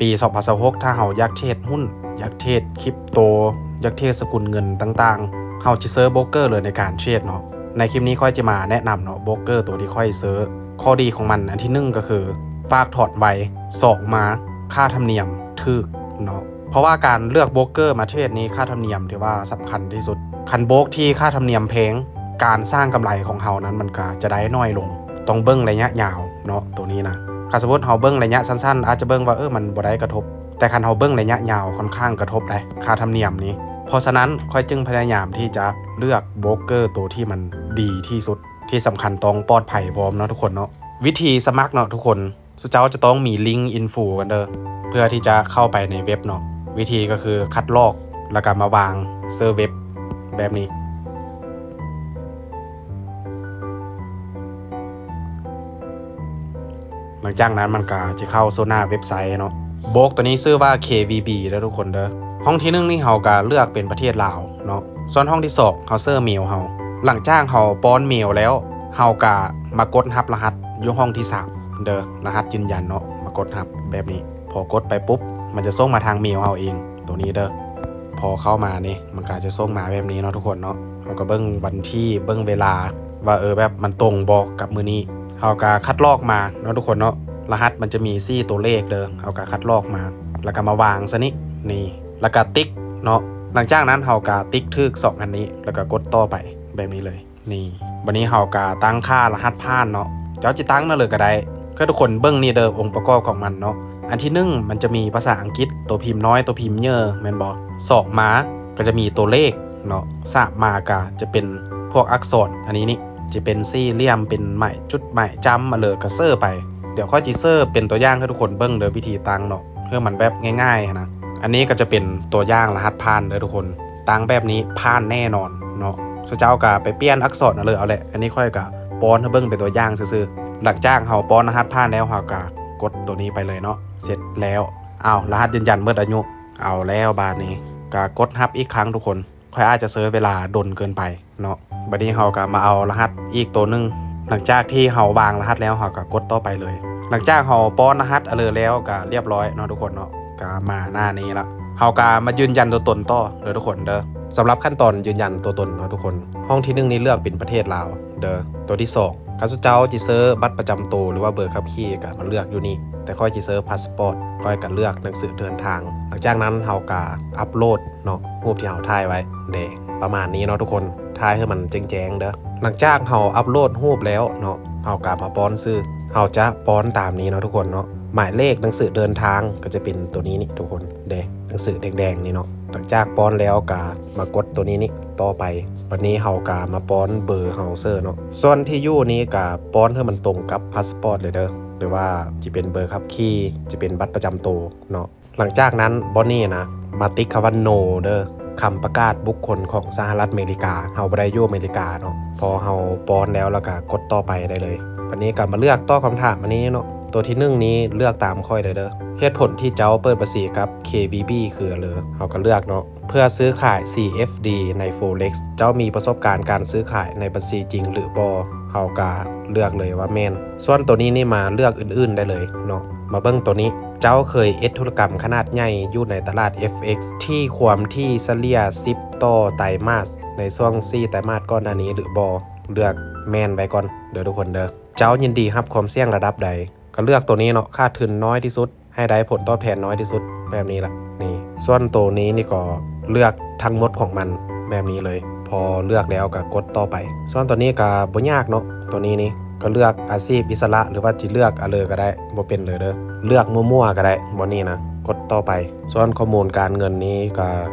ປີສອງພັນຊາວຫົກ ຖ້າເຮົາຢາກເທຣດຫຸ້ນ, ຢາກເທຣດຄຣິບໂຕ, ຢາກເທຣດສະກຸນເງິນຕ່າງໆ, ເຮົາຈະເຊີໂບຣກເກີເລີຍໃນການເທຣດເນາະ. ໃນຄລິບນີ້ຂ້ອຍຈະມາແນະນຳເນາະ ໂບຣກເກີໂຕທີ່ຂ້ອຍເຊີ. ຂໍ້ດີຂອງມັນ ອັນທີໜຶ່ງກໍຄື ຝາກຖອນໄວ, ສອງມາ ຄ່າທຳນຽມຖືກເນາະ. ເພາະວ່າການເລືອກໂບຣກເກີມາເທຣດນີ້ ຄ່າທຳນຽມຖືວ່າສຳຄັນທີ່ສຸດ. ຄັນໂບຣກທີ່ຄ່າທຳນຽມແພງ, ການສ້າງກຳໄລຂອງເຮົານັ້ນມັນກໍຈະໄດ້ໜ້ອຍລົງ. ຕ້ອງເບິ່ງໄລຍະຍາວເນາະ ໂຕນີ້ນະ. ຄັນສົມມຸດເຮົາເບິ່ງໄລຍະສັ້ນໆ ອາດຈະເບິ່ງວ່າ ເອີ ມັນບໍ່ໄດ້ກະທົບ, ແຕ່ຄັນເຮົາເບິ່ງໄລຍະຍາວ ຂ້ອນຂ້າງກະທົບໄດ໋ ຄ່າທຳນຽມນີ້. ເພາະສະນັ້ນ ຂ້ອຍຈຶ່ງພະຍາຍາມທີ່ຈະເລືອກໂບຣກເກີໂຕທີ່ມັນດີທີ່ສຸດ, ທີ່ສຳຄັນຕ້ອງປອດໄພພ້ອມເນາະທຸກຄົນເນາະ. ວິທີສະໝັກເນາະທຸກຄົນ, ເຈົ້າຈະຕ້ອງມີລິ້ງອິນຟູກັນເດີ ເພື່ອທີ່ຈະເຂົ້າໄປໃນເວັບເນາະ. ວິທີກໍຄືຄັດລອກ ແລ້ວກໍມາວາງເຊີເວັບແບບນີ້. ຫຼັງຈາກນັ້ນມັນກໍຈະເຂົ້າສູ່ໜ້າເວັບໄຊເນາະ. ໂບຣກໂຕນີ້ຊື່ວ່າ ເຄວີບີ ເດີທຸກຄົນເດີ. ຫ້ອງທີໜຶ່ງນີ້ເຮົາກໍເລືອກເປັນປະເທດລາວເນາະ. ສ່ວນຫ້ອງທີສອງເຮົາເຊີເມວເຮົາ. ຫຼັງຈາກເຮົາປ້ອນເມວແລ້ວ ເຮົາກໍມາກົດຮັບລະຫັດຢູ່ຫ້ອງທີສາມເດີ, ລະຫັດຢືນຢັນເນາະ, ມາກົດຮັບແບບນີ້. ພໍກົດໄປປຸບ ມັນຈະສົ່ງມາທາງເມວເຮົາເອງ ໂຕນີ້ເດີ. ພໍເຂົ້າມານີ້ ມັນກໍຈະສົ່ງມາແບບນີ້ເນາະທຸກຄົນເນາະ. ເຮົາກໍເບິ່ງວັນທີ ເບິ່ງເວລາວ່າ ເອີ ແບບມັນຕົງບໍ່ກັບມື້ນີ້. ເຮົາກໍຄັດລອກມາເນາະທຸກຄົນເນາະ. ລະຫັດມັນຈະມີສີ່ຕົວເລກເດີ, ເຮົາກໍຄັດລອກມາ ແລ້ວກໍມາວາງຊະນີ້ ນີ້ ແລ້ວກໍຕິກເນາະ. ຫຼັງຈາກນັ້ນເຮົາກໍຕິກຖືກສອງອັນນີ້ ແລ້ວກໍກົດຕໍ່ໄປແບບນີ້ເລີຍ. ນີ້ ບັດນີ້ເຮົາກໍຕັ້ງຄ່າລະຫັດຜ່ານເນາະ, ເຈົ້າຈະຕັ້ງແນວເລີຍກໍໄດ້. ຄືທຸກຄົນເບິ່ງນີ້ເດີ ອົງປະກອບຂອງມັນເນາະ. ອັນທີໜຶ່ງ ມັນຈະມີພາສາອັງກິດ ຕົວພິມນ້ອຍ ຕົວພິມໃຫຍ່ ແມ່ນບໍ່? ສອງມາ ກໍຈະມີຕົວເລກເນາະ. ສາມມາ ກໍຈະເປັນພວກອັກສອນ ອັນນີ້ນີ້ ຈະເປັນສີ່ຫຼ່ຽມ ເປັນໝາຍຈຸດ ໝາຍຈ້ຳ ມາເລີຍກໍເຊີໄປ. ດຽວຂ້ອຍຊິເຊີເປັນຕົວຢ່າງໃຫ້ທຸກຄົນເບິ່ງເດີ ວິທີຕັ້ງເນາະ ເພື່ອມັນແບບງ່າຍໆນະ. ອັນນີ້ກໍຈະເປັນຕົວຢ່າງລະຫັດຜ່ານເດີທຸກຄົນ. ຕັ້ງແບບນີ້ຜ່ານແນ່ນອນເນາະ. ເຈົ້າກໍໄປປ່ຽນອັກສອນເອົາເລີຍເອົາແຫຼະ. ອັນນີ້ຂ້ອຍກໍປ້ອນໃຫ້ເບິ່ງເປັນຕົວຢ່າງຊື່ໆ. ຫຼັງຈາກເຮົາປ້ອນລະຫັດຜ່ານແລ້ວ ເຮົາກໍກົດຕົວນີ້ໄປເລີຍເນາະ. ເສັດແລ້ວ. ອ້າວ ລະຫັດຢືນຢັນໝົດອາຍຸ. ເອົາແລ້ວບາດນີ້ ກໍກົດຮັບອີກຄັ້ງທຸກຄົນ. ຂ້ອຍອາດຈະເຊີເວລາດົນເກີນໄປເນາະ. ບັດນີ້ເຮົາກໍມາເອົາລະຫັດອີກໂຕໜຶ່ງ. ຫຼັງຈາກທີ່ເຮົາວາງລະຫັດແລ້ວ ເຮົາກໍກົດຕໍ່ໄປເລີຍ. ຫຼັງຈາກເຮົາປ້ອນລະຫັດອາເລີແລ້ວ ກໍລຽບຮ້ອຍເນາະທຸກຄົນເນາະ. ກໍມາໜ້ານີ້ລະ ເຮົາກໍມາຢືນຢັນຕົວຕົນຕໍ່ເດີທຸກຄົນເດີ. ສຳລັບຂັ້ນຕອນຢືນຢັນຕົວຕົນເນາະທຸກຄົນ, ຫ້ອງທີໜຶ່ງນີ້ເລືອກເປັນປະເທດລາວເດີ. ໂຕທີສອງ ຄັນເຈົ້າຊິເຊີບັດປະຈຳໂຕ ຫຼືວ່າເບີຂັບຂີ່ ກໍມາເລືອກຢູ່ນີ້, ແຕ່ຂ້ອຍຊິເຊີພາສປອດ, ຂ້ອຍກໍເລືອກໜັງສືເດີນທາງ. ຫຼັງຈາກນັ້ນເຮົາກໍອັບໂຫຼດເນາະ ຮູບທີ່ເຮົາຖ່າຍໄວ້ເດ້ ປະມານນີ້ເນາະທຸກຄົນ. ຖ່າຍໃຫ້ມັນແຈ້ງໆເດີ. ຫຼັງຈາກເຮົາອັບໂຫຼດຮູບແລ້ວເນາະ ເຮົາກໍມາປ້ອນຊື່. ເຮົາຈະປ້ອນຕາມນີ້ເນາະທຸກຄົນເນາະ. ໝາຍເລກໜັງສືເດີນທາງກໍຈະເປັນຕົວນີ້ນີ້ທຸກຄົນເດ້ ໜັງສືແດງໆນີ້ເນາະ. ຫຼັງຈາກປ້ອນແລ້ວກໍມາກົດຕົວນີ້ນີ້ຕໍ່ໄປ. ບັດນີ້ເຮົາກໍມາປ້ອນເບີເຮົາເຊີເນາະ. ສ່ວນທີ່ຢູ່ນີ້ກໍປ້ອນໃຫ້ມັນຕົງກັບພາສປອດເລີຍເດີ ຫຼືວ່າຈະເປັນເບີຂັບຂີ່ ຈະເປັນບັດປະຈຳໂຕເນາະ. ຫຼັງຈາກນັ້ນບ່ອນນີ້ນະ ມາຕິກຄຳວ່າ No ເດີ, ຄຳປະກາດບຸກຄົນຂອງສະຫະລັດອາເມລິກາ. ເຮົາບໍ່ໄດ້ຢູ່ອາເມລິກາເນາະ. ພໍເຮົາປ້ອນແລ້ວ ແລ້ວກໍກົດຕໍ່ໄປໄດ້ເລີຍ. ບັດນີ້ກໍມາເລືອກຕອບຄຳຖາມອັນນີ້ເນາະ. ຕົວທີໜຶ່ງນີ້ເລືອກຕາມຂ້ອຍເລີຍເດີ. ເຫດຜົນທີ່ເຈົ້າເປີດບັນຊີກັບ ເຄວີບີ ຄືຫຍັງ? ເຮົາກໍເລືອກເນາະ. ເພື່ອຊື້ຂາຍ ຊີ ເອັຟ ດີ ໃນ Forex ເຈົ້າມີປະສົບການການຊື້ຂາຍໃນບັນຊີຈິງຫຼືບໍ່? ເຮົາກໍເລືອກເລີຍວ່າແມ່ນ. ສ່ວນຕົວນີ້ນີ້ມາເລືອກອື່ນໆໄດ້ເລີຍເນາະ. ມາເບິ່ງຕົວນີ້, ເຈົ້າເຄີຍເຮັດທຸລະກຳຂະໜາດໃຫຍ່ຢູ່ໃນຕະຫຼາດ ເອັຟ ເອັກ ທີ່ຄວາມຖີ່ສະເລ່ຍສິບຕໍ່ໄຕມາດໃນຊ່ວງສີ່ໄຕມາດກ່ອນໜ້ານີ້ຫຼືບໍ່? ເລືອກແມ່ນໄວ້ກ່ອນເດີທຸກຄົນເດີ. ເຈົ້າຍິນດີຮັບຄວາມສ່ຽງລະດັບໃດ? ກໍເລືອກຕົວນີ້ເນາະ, ຂາດທຶນນ້ອຍທີ່ສຸດ ໃຫ້ໄດ້ຜົນຕອບແທນນ້ອຍທີ່ສຸດ ແບບນີ້ລະ. ນີ້ ສ່ວນໂຕນີ້ນີ້ກໍເລືອກທັງໝົດຂອງມັນແບບນີ້ເລີຍ. ພໍເລືອກແລ້ວກໍກົດຕໍ່ໄປ. ສ່ວນໂຕນີ້ກໍບໍ່ຍາກເນາະ. ໂຕນີ້ນີ້ກໍເລືອກອາຊີບອິດສະຫຼະ ຫຼືວ່າຊິເລືອກອາເລີກໍໄດ້, ບໍ່ເປັນເລີຍເດີ. ເລືອກມົ້ວໆກໍໄດ້ ບ່ອນນີ້ນະ, ກົດຕໍ່ໄປ. ສ່ວນຂໍ້ມູນການເງິນນີ້ກໍ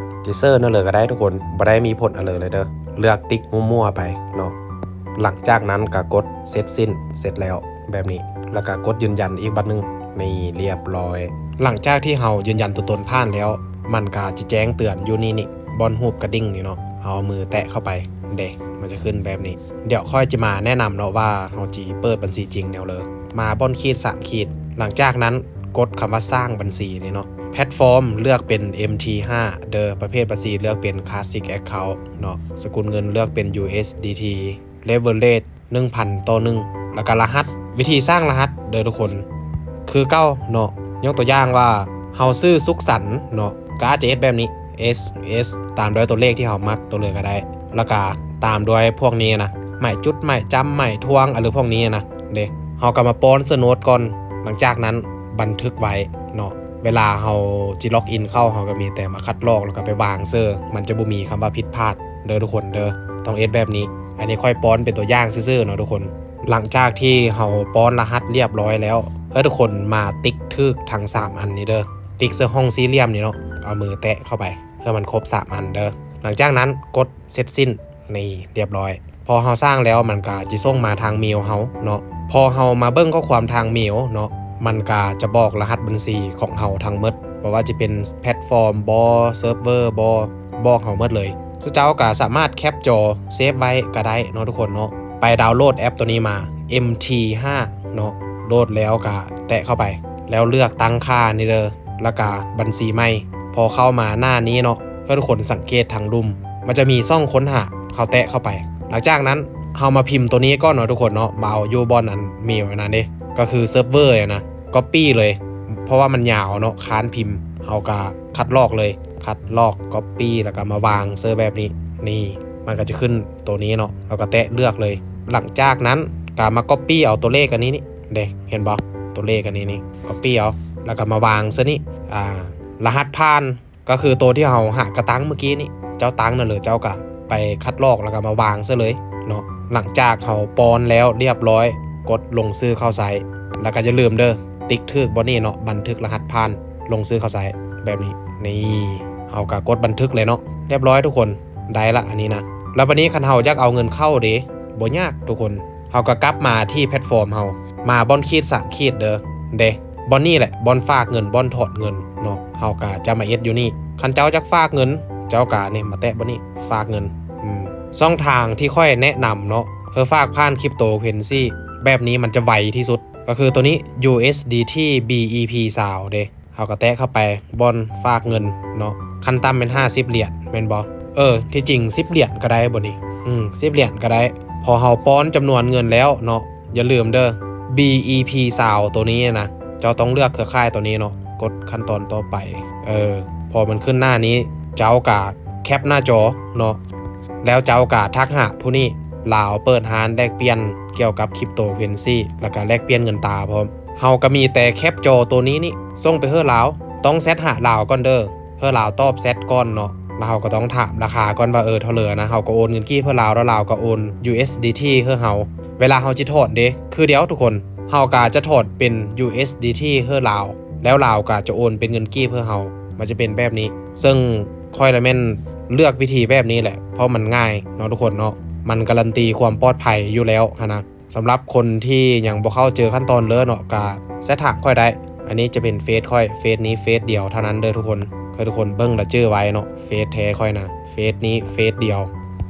ຊິເຊີນາເລີກໍໄດ້ທຸກຄົນ, ບໍ່ໄດ້ມີຜົນອາເລີເລີຍເດີ. ເລືອກຕິກມົ້ວໆໄປເນາະ. ຫຼັງຈາກນັ້ນກໍກົດເສັດສິ້ນ, ເສັດແລ້ວ ແບບນີ້ ແລ້ວກໍກົດຢືນຢັນອີກບັດໜຶ່ງ. ນີ້ ລຽບຮ້ອຍ. ຫຼັງຈາກທີ່ເຮົາຢືນຢັນຕົວຕົນຜ່ານແລ້ວ, ມັນກໍຈະແຈ້ງເຕືອນຢູ່ນີ້ນີ້ ບ່ອນຮູບກະດິ່ງນີ້ເນາະ, ເຮົາເອົາມືແຕະເຂົ້າໄປເດ້, ມັນຈະຂຶ້ນແບບນີ້. ດຽວຂ້ອຍຈະມາແນະນຳເນາະວ່າເຮົາຊິເປີດບັນຊີຈິງແນວໃດ. ມາບ່ອນຂີດສາມຂີດ, ຫຼັງຈາກນັ້ນກົດຄຳວ່າສ້າງບັນຊີນີ້ເນາະ. ແພລດຟອມເລືອກເປັນ ເອັມທີຫ້າ ເດີ, ປະເພດບັນຊີເລືອກເປັນ Classic Account ເນາະ, ສະກຸນເງິນເລືອກເປັນ ຢູ ເອສ ດີ ທີ Leverage ໜຶ່ງພັນຕໍ່ໜຶ່ງ ແລ້ວກໍລະຫັດ. ວິທີສ້າງລະຫັດເດີທຸກຄົນ ຄືເກົ່າເນາະ. ຍົກຕົວຢ່າງວ່າ ເຮົາຊື່ສຸກສັນເນາະ ກໍອາດຈະເຮັດແບບນີ້ ເອສ ເອສ ຕາມດ້ວຍຕົວເລກທີ່ເຮົາມັກ ຕົວເລີກກໍໄດ້ ແລ້ວກໍຕາມດ້ວຍພວກນີ້ນະ ໝາຍຈຸດ ໝາຍຈ້ຳ ໝາຍຖ້ວງ ອະ ຫຼືພວກນີ້ນະເດ້. ເຮົາກໍມາປ້ອນໃສ່ໂນ້ດກ່ອນ ຫຼັງຈາກນັ້ນບັນທຶກໄວ້ເນາະ. ເວລາເຮົາຊິລັອກອິນເຂົ້າ ເຮົາກໍມີແຕ່ມາຄັດລອກ ແລ້ວກໍໄປວາງເຊີ ມັນຈະບໍ່ມີຄຳວ່າຜິດພາດເດີທຸກຄົນເດີ. ຕ້ອງເຮັດແບບນີ້. ອັນນີ້ຂ້ອຍປ້ອນເປັນຕົວຢ່າງຊື່ໆເນາະທຸກຄົນ. ຫຼັງຈາກທີ່ເຮົາປ້ອນລະຫັດລຽບຮ້ອຍແລ້ວ ໃຫ້ທຸກຄົນມາຕິກຖືກທັງສາມອັນນີ້ເດີ. ຕິກໃສ່ຫ້ອງສີ່ຫຼ່ຽມນີ້ເນາະ ເອົາມືແຕະເຂົ້າໄປ ໃຫ້ມັນຄົບສາມອັນເດີ. ຫຼັງຈາກນັ້ນກົດເສັດສິ້ນ. ນີ້ ລຽບຮ້ອຍ. ພໍເຮົາສ້າງແລ້ວ ມັນກະຊິສົ່ງມາທາງເມວເຮົາເນາະ. ພໍເຮົາມາເບິ່ງຂໍ້ຄວາມທາງເມວເນາະ ມັນກະຈະບອກລະຫັດບັນຊີຂອງເຮົາທັງໝົດ ບໍ່ວ່າຈະເປັນແພລດຟອມບໍ ເຊີບເວີບໍ ບອກເຮົາໝົດເລີຍ. ເຈົ້າກໍສາມາດແຄັບຈໍເຊບໄວ້ກໍໄດ້ເນາະທຸກຄົນເນາະ. ໄປດາວໂຫຼດແອັບຕົວນີ້ມາ ເອັມທີຫ້າ ເນາະ. ໂຫຼດແລ້ວກໍແຕະເຂົ້າໄປ ແລ້ວເລືອກຕັ້ງຄ່ານີ້ເດີ ແລ້ວກະບັນຊີໃໝ່. ພໍເຂົ້າມາໜ້ານີ້ເນາະ ໃຫ້ທຸກຄົນສັງເກດທາງລຸ່ມ ມັນຈະມີຊ່ອງຄົ້ນຫາ ເຮົາແຕະເຂົ້າໄປ. ຫຼັງຈາກນັ້ນເຮົາມາພິມຕົວນີ້ກ່ອນເນາະທຸກຄົນເນາະ ມາເອົາຢູ່ບ່ອນອັນເມວອັນນັ້ນເດ້ ກໍຄືເຊີບເວີນະ ກັອບປີ້ເລີຍ ເພາະວ່າມັນຍາວເນາະ ຄ້ານພິມ. ເຮົາກະຄັດລອກເລີຍ ຄັດລອກກັອບປີ້ ແລ້ວກະມາວາງເຊີແບບນີ້. ນີ້ ມັນກະຈະຂຶ້ນຕົວນີ້ເນາະ ເຮົາກະແຕະເລືອກເລີຍ. ຫຼັງຈາກນັ້ນກະມາກັອບປີ້ເອົາຕົວເລກອັນນີ້ນີ້ ເດ້ ເຫັນບໍ່? ຕົວເລກອັນນີ້ນີ້ ກັອບປີ້ເອົາ ແລ້ວກໍມາວາງເຊິ່ນີ້ ອ່າ ລະຫັດຜ່ານ ກໍຄືໂຕທີ່ເຮົາຫາກະຕັ້ງມື້ກີ້ນີ້ ເຈົ້າຕັ້ງນັ້ນເລີຍ ເຈົ້າກໍໄປຄັດລອກ ແລ້ວກໍມາວາງເຊິ່ເລີຍເນາະ. ຫຼັງຈາກເຮົາປ້ອນແລ້ວລຽບຮ້ອຍ ກົດລົງຊື່ເຂົ້າໃຊ້ ແລ້ວກໍຢ່າລືມເດີ ຕິກຖືກບ່ອນນີ້ເນາະ ບັນທຶກລະຫັດຜ່ານ ລົງຊື່ເຂົ້າໃຊ້ ແບບນີ້. ນີ້ ເຮົາກໍກົດບັນທຶກເລີຍເນາະ ລຽບຮ້ອຍທຸກຄົນ. ໄດ້ລະອັນນີ້ນະ. ແລ້ວບາດນີ້ຄັນເຮົາຢາກເອົາເງິນເຂົ້າເດ ບໍ່ຍາກທຸກຄົນ ເຮົາກໍກັບມາທີ່ແພລດຟອມເຮົາ ມາບ່ອນຂີດສາມຂີດເດີ ເດ້ ບ່ອນນີ້ແຫຼະ ບ່ອນຝາກເງິນ ບ່ອນຖອນເງິນເນາະ ເຮົາກໍຈະມາເຮັດຢູ່ນີ້. ຄັນເຈົ້າຢາກຝາກເງິນ ເຈົ້າກໍນີ້ ມາແຕະບ່ອນນີ້ ຝາກເງິນ. ອືມ ຊ່ອງທາງທີ່ຂ້ອຍແນະນຳເນາະ ເຮົາຝາກຜ່ານຄຣິບໂຕເຄີເຣນຊີ ແບບນີ້ມັນຈະໄວທີ່ສຸດ ກໍຄືໂຕນີ້ ຢູເອັສດີທີ ບີອີພີ ຊາວເດ້. ເຮົາກໍແຕະເຂົ້າໄປບ່ອນຝາກເງິນເນາະ ຂັ້ນຕ່ຳແມ່ນຫ້າສິບຫຼຽນ ແມ່ນບໍ່? ເອີ ທີ່ຈິງສິບຫຼຽນກໍໄດ້ບໍ່ນີ້? ອືມ ສິບຫຼຽນກໍໄດ້. ພໍເຮົາປ້ອນຈຳນວນເງິນແລ້ວເນາະ ຢ່າລືມເດີ ບີອີພີ ຊາວ ໂຕນີ້ນະ ເຈົ້າຕ້ອງເລືອກເຄືອຂ່າຍໂຕນີ້ເນາະ. ກົດຂັ້ນຕອນຕໍ່ໄປ. ເອີ ພໍມັນຂຶ້ນໜ້ານີ້ ເຈົ້າກໍແຄັບໜ້າຈໍເນາະ ແລ້ວເຈົ້າກໍທັກຫາຜູ້ນີ້ ລາວເປີດຮ້ານແລກປ່ຽນກ່ຽວກັບຄຣິບໂຕເຄີເຣນຊີ ແລ້ວກໍແລກປ່ຽນເງິນຕາພ້ອມ. ເຮົາກໍມີແຕ່ແຄັບຈໍໂຕນີ້ນີ້ ສົ່ງໄປໃຫ້ລາວ ຕ້ອງແຊັດຫາລາວກ່ອນເດີ ໃຫ້ລາວຕອບແຊັດກ່ອນເນາະ. ແລ້ວເຮົາກໍຕ້ອງຖາມລາຄາກ່ອນວ່າ ເອີ ເທົ່າເລີນະ. ເຮົາກໍໂອນເງິນກີບໃຫ້ລາວ ແລ້ວລາວກໍໂອນ ຢູເອັສດີທີ ໃຫ້ເຮົາ. ເວລາເຮົາຊິຖອນເດ້ ຄືດຽວທຸກຄົນ ເຮົາກໍຈະຖອນເປັນ ຢູເອັສດີທີ ໃຫ້ລາວ ແລ້ວລາວກໍຈະໂອນເປັນເງິນກີບໃຫ້ເຮົາ. ມັນຈະເປັນແບບນີ້ ເຊິ່ງຂ້ອຍລະແມ່ນເລືອກວິທີແບບນີ້ແຫຼະ ເພາະມັນງ່າຍເນາະທຸກຄົນເນາະ ມັນກາຣັນຕີຄວາມປອດໄພຢູ່ແລ້ວຫັ້ນນະ. ສຳລັບຄົນທີ່ຍັງບໍ່ເຂົ້າເຈີຂັ້ນຕອນເລີເນາະ ກະແຊັດຖາມຂ້ອຍໄດ້. ອັນນີ້ຈະເປັນເຟສຂ້ອຍ ເຟສນີ້ເຟສດຽວເທົ່ານັ້ນເດີທຸກຄົນ. ໃຫ້ທຸກຄົນເບິ່ງລະຈື່ໄວ້ເນາະ ເຟສແທ້ຂ້ອຍນະ ເຟສນີ້ເຟສດຽວ.